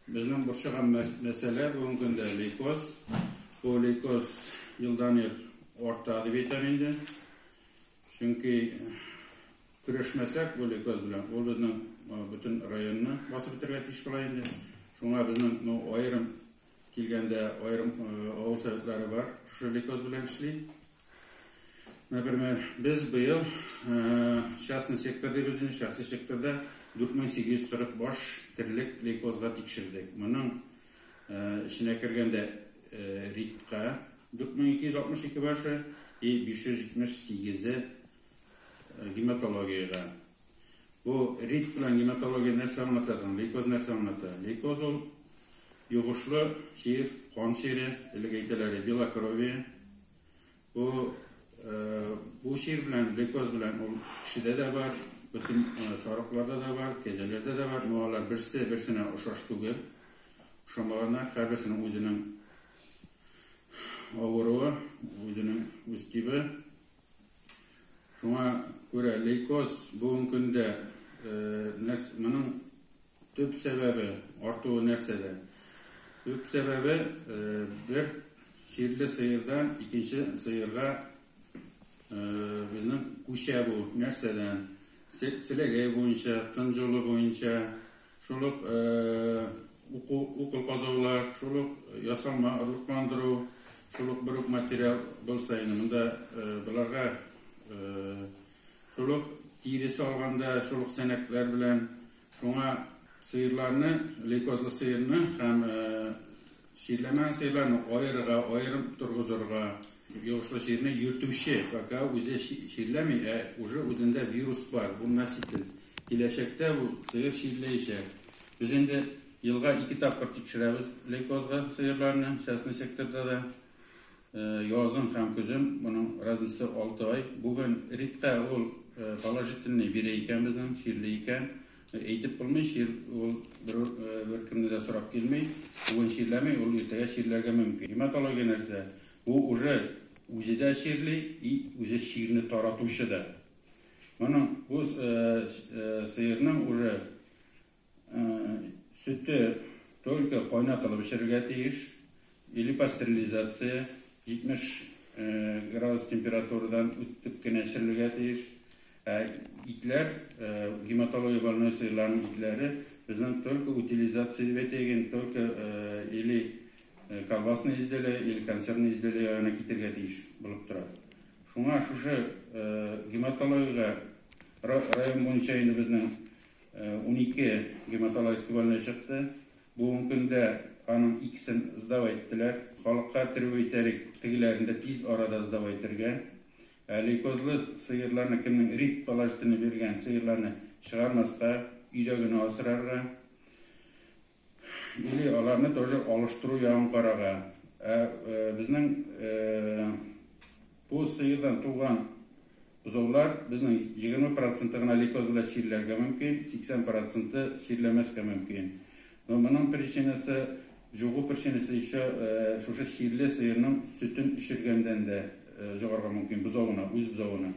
Безнең борчыган мәсьәлә бүгенге көндә лейкоз. Бу лейкоз елдан-ел арта дип әйтәм инде. Чөнки көрәшмәсәк бу лейкоз белән, ул безнең бөтен районны басып бетерергә тиеш була инде. Шуңа безнең, ну, аерым килгәндә аерым авыл советлары бар, шушы лейкоз белән эшли. Например, без быел частный сектор дибез инде, шәхси секторда 4840 баш терлек лейкозга тикшердек. Моның эченә кергәндә РИТка 4262 башы и 578-е гематологиягә. Бу РИТ белән гематология нәрсә аңлата соң? Лейкоз нәрсә аңлата? Лейкоз ул йогышлы чир, кан чире, элек әйтәләр, белокровие. Бу бу чир белән, лейкоз белән ул кешедә дә бар, бөтен сарыкларда да бар, кәҗәләрдә дә бар, но алар берсе берсенә ошаш түгел. Ошамаганнар, һәрберсенең үзенең авыруы, үзенең үз тибы. Шуңа күрә лейкоз бүгенге көндә моның Төп сәбәбе, артуы нәрсәдә? Төп сәбәбе, бер чирле сыердан икенче сыерга безнең күчә бу. Нәрсәдән? Селәгәй буенча, тын җолы буенча, шул ук укол казаулар, шул ук ясалма орлыкландыру, шул ук бер үк материал булса инде монда боларга шул ук тиресе алганда, шул ук сәнәкләр белән. Шуңа сыерларны, лейкозлы сыерны һәм чирләмәгән сыерларны аерырга, аерым торгызырга. Йогышлы чирне йөртүче пока үзе чирләми, ә уже үзендә вирус бар, бу носитель. Киләчәктә бу сыер чирләячәк. Без инде елга ике тапкыр тикшерәбез лейкозга сыерларны, частный секторда да. Язын һәм көзен, моның разницасы 6 ай. Бүген РИТка ул положительный бирә икән безнең, чирле икән. Әйтеп булмый, чир ул бер, беркемне дә сорап килми. Бүген чирләми, ул иртәгә чирләргә мөмкин. Гематология нәрсә? Бу уже үзе дә чирли и үзе чирне таратучы да. Моның бу сыерның уже Сөте только кайнатылып эчерергә тиеш, или пастерилизация, 70 градус температурадан үтеп кенә эчерелергә тиеш. Ә итләр, гематология больной сыерларның итләре безнең только утилизация дип әйтәйек инде, только или колбасный изделие, или консервный изделие гына китергә тиеш булып тора. Шуңа шушы гематологиягә район буенча инде безнең 12 гематологический больной чыкты. Бүгенге көндә аның икесен сдавать иттеләр. Халыкка требовать итәлек тегеләрен дә тиз арада сдавать итәргә. Ә лейкозлы сыерларны, кемнең рит положительный биргән сыерларны чыгармаска, өйдә генә асрарга. Или аларны тоже алыштыру ягын карарга. Ә безнең бу сыердан туган бозаулар безнең 20 проценты гына лейкоз белән чирләргә мөмкин, 80 проценты чирләмәскә мөмкин. Но моның причинасы, җугу причинасы еще шушы чирле сыерның сөтен эчергәндән дә җогарга мөмкин бозавына, үз бозавына.